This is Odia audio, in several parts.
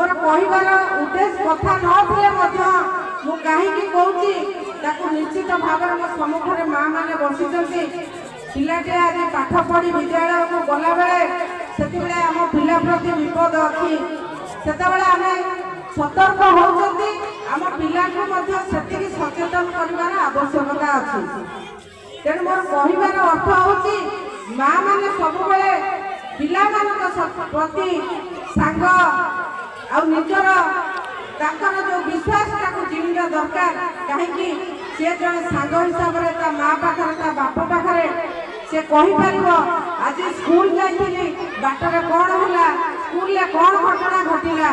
ମୋର କହିବାର ଉଦ୍ଦେଶ୍ୟ କଥା ନଥିଲେ ମଧ୍ୟ ମୁଁ କାହିଁକି କହୁଛି ତାକୁ ନିଶ୍ଚିତ ଭାବରେ ମୋ ସମ୍ମୁଖରେ ମା ମାନେ ବସିଛନ୍ତି। ପିଲାଟିଏ ଆଜି ପାଠ ପଢ଼ି ବିଦ୍ୟାଳୟକୁ ଗଲାବେଳେ, ସେତେବେଳେ ଆମ ପିଲା ପ୍ରତି ବିପଦ ଅଛି, ସେତେବେଳେ ଆମେ ସତର୍କ ହେଉଛନ୍ତି। ଆମ ପିଲାଙ୍କୁ ମଧ୍ୟ ସେତିକି ସଚେତନ କରିବାର ଆବଶ୍ୟକତା ଅଛି। ତେଣୁ ମୋର କହିବାର ଅର୍ଥ ହେଉଛି, ମା ମାନେ ସବୁବେଳେ ପିଲାମାନଙ୍କ ପ୍ରତି ସାଙ୍ଗ ଆଉ ନିଜର ତାଙ୍କର ଯୋଉ ବିଶ୍ୱାସଟାକୁ ଜିଣିବା ଦରକାର। କାହିଁକି ସେ ଜଣେ ସାଙ୍ଗ ହିସାବରେ ତା ମା ପାଖରେ, ତା ବାପ ପାଖରେ ସେ କହିପାରିବ, ଆଜି ସ୍କୁଲ ଯାଇଥିଲି, ବାଟରେ କ'ଣ ହେଲା, ସ୍କୁଲରେ କ'ଣ ଘଟଣା ଘଟିଲା।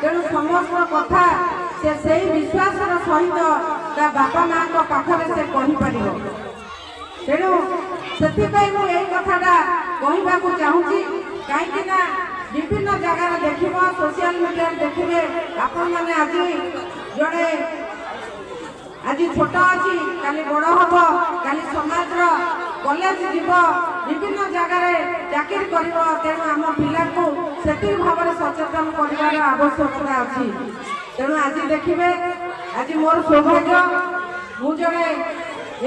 ତେଣୁ ସମସ୍ତ କଥା ସେ ସେଇ ବିଶ୍ୱାସର ସହିତ ତା ବାପା ମାଙ୍କ ପାଖରେ ସେ କହିପାରିବ। ତେଣୁ ସେଥିପାଇଁ ମୁଁ ଏଇ କଥାଟା କହିବାକୁ ଚାହୁଁଛି। କାହିଁକି ନା ବିଭିନ୍ନ ଜାଗାରେ ଦେଖିବ, ସୋସିଆଲ ମିଡ଼ିଆରେ ଦେଖିବେ ଆପଣମାନେ, ଆଜି ଜଣେ ଆଜି ଛୋଟ ଅଛି, କାଲି ବଡ଼ ହବ, କାଲି ସମାଜର କଲେଜ ଯିବ, ବିଭିନ୍ନ ଜାଗାରେ ଚାକିରି କରିବ। ତେଣୁ ଆମ ପିଲାଙ୍କୁ ସେତିକି ଭାବରେ ସଚେତନ କରିବାର ଆବଶ୍ୟକତା ଅଛି। ତେଣୁ ଆଜି ଦେଖିବେ, ଆଜି ମୋର ସୌଭାଗ୍ୟ, ମୁଁ ଜଣେ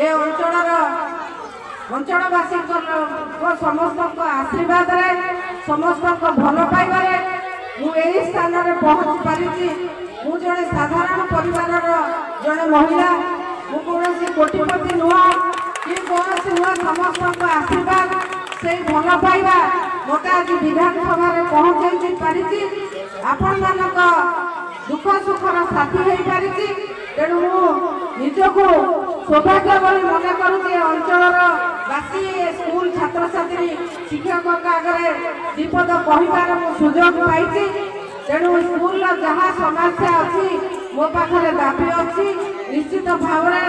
ଏ ଅଞ୍ଚଳର ଅଞ୍ଚଳବାସୀଙ୍କର ସମସ୍ତଙ୍କ ଆଶୀର୍ବାଦରେ, ସମସ୍ତଙ୍କ ଭଲ ପାଇବାରେ ମୁଁ ଏହି ସ୍ଥାନରେ ପହଞ୍ଚି ପାରିଛି। ମୁଁ ଜଣେ ସାଧାରଣ ପରିବାରର ଜଣେ ମହିଳା। ମୁଁ କୌଣସି କୋଟିପତି ନୁହଁ କି କୌଣସି ନୁହଁ। ସମସ୍ତଙ୍କ ଆଶୀର୍ବାଦ, ସେଇ ଭଲ ପାଇବା ମୋତେ ଆଜି ବିଧାନସଭାରେ ପହଞ୍ଚେଇ ପାରିଛି, ଆପଣମାନଙ୍କ ଦୁଃଖ ସୁଖର ସାଥୀ ହେଇପାରିଛି। ତେଣୁ ମୁଁ ନିଜକୁ ସୌଭାଗ୍ୟ ବୋଲି ମନେ କରୁଛି। ଏ ଅଞ୍ଚଳର ବାସୀ, ଏ ସ୍କୁଲ ଛାତ୍ରଛାତ୍ରୀ, ଶିକ୍ଷକଙ୍କ ଆଗରେ ବିପଦ କହିବାର ମୁଁ ସୁଯୋଗ ପାଇଛି। ତେଣୁ ସ୍କୁଲର ଯାହା ସମସ୍ୟା ଅଛି, ମୋ ପାଖରେ ଦାବି ଅଛି। ନିଶ୍ଚିତ ଭାବରେ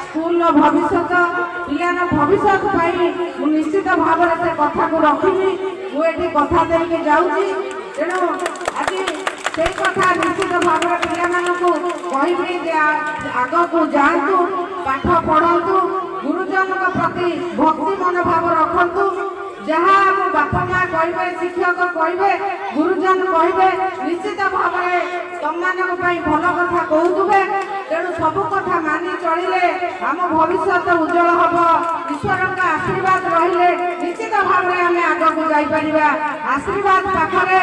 ସ୍କୁଲର ଭବିଷ୍ୟତ, ପିଲାର ଭବିଷ୍ୟତ ପାଇଁ ମୁଁ ନିଶ୍ଚିତ ଭାବରେ ସେ କଥାକୁ ରଖିବି। ମୁଁ ଏଠି କଥା ଦେଇକି ଯାଉଛି। ତେଣୁ ଆଜି ସେଇ କଥା ନିଶ୍ଚିତ ଭାବରେ ପିଲାମାନଙ୍କୁ କହିବି ଯେ ଆଗକୁ ଯାଆନ୍ତୁ, ପାଠ ପଢ଼ନ୍ତୁ, ଗୁରୁଜନଙ୍କ ପ୍ରତି ଭକ୍ତି ମନୋଭାବ ରଖନ୍ତୁ। ଯାହା ଆମ ବାପା ମା କହିବେ, ଶିକ୍ଷକ କହିବେ, ଗୁରୁଜନ କହିବେ, ନିଶ୍ଚିତ ଭାବରେ ତମମାନଙ୍କ ପାଇଁ ଭଲ କଥା କହୁଥିବେ। ତେଣୁ ସବୁ କଥା ମାନି ଚଳିଲେ ଆମ ଭବିଷ୍ୟତ ଉଜ୍ଜଳ ହବ। ଈଶ୍ୱରଙ୍କ ଆଶୀର୍ବାଦ ରହିଲେ ନିଶ୍ଚିତ ଭାବରେ ଆମେ ଆଗକୁ ଯାଇପାରିବା। ଆଶୀର୍ବାଦ ପାଖରେ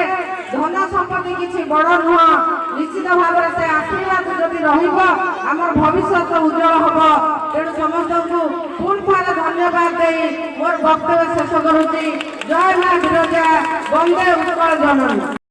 ଧନ ସମ୍ପତ୍ତି କିଛି ବଡ଼ ନୁହଁ। ନିଶ୍ଚିତ ଭାବରେ ସେ ଆଶୀର୍ବାଦ ଯଦି ରହିବ, ଆମର ଭବିଷ୍ୟତ ଉଜ୍ଜଳ ହବ। ତେଣୁ ସମସ୍ତଙ୍କୁ ପୁଣି ଥରେ ଧନ୍ୟବାଦ ଦେଇ ମୋର ବକ୍ତବ୍ୟ ଶେଷ କରୁଛି। ଜୟ ମା ବିରଜା, ବନ୍ଦେ ଉତ୍କଳ ଜନନୀ।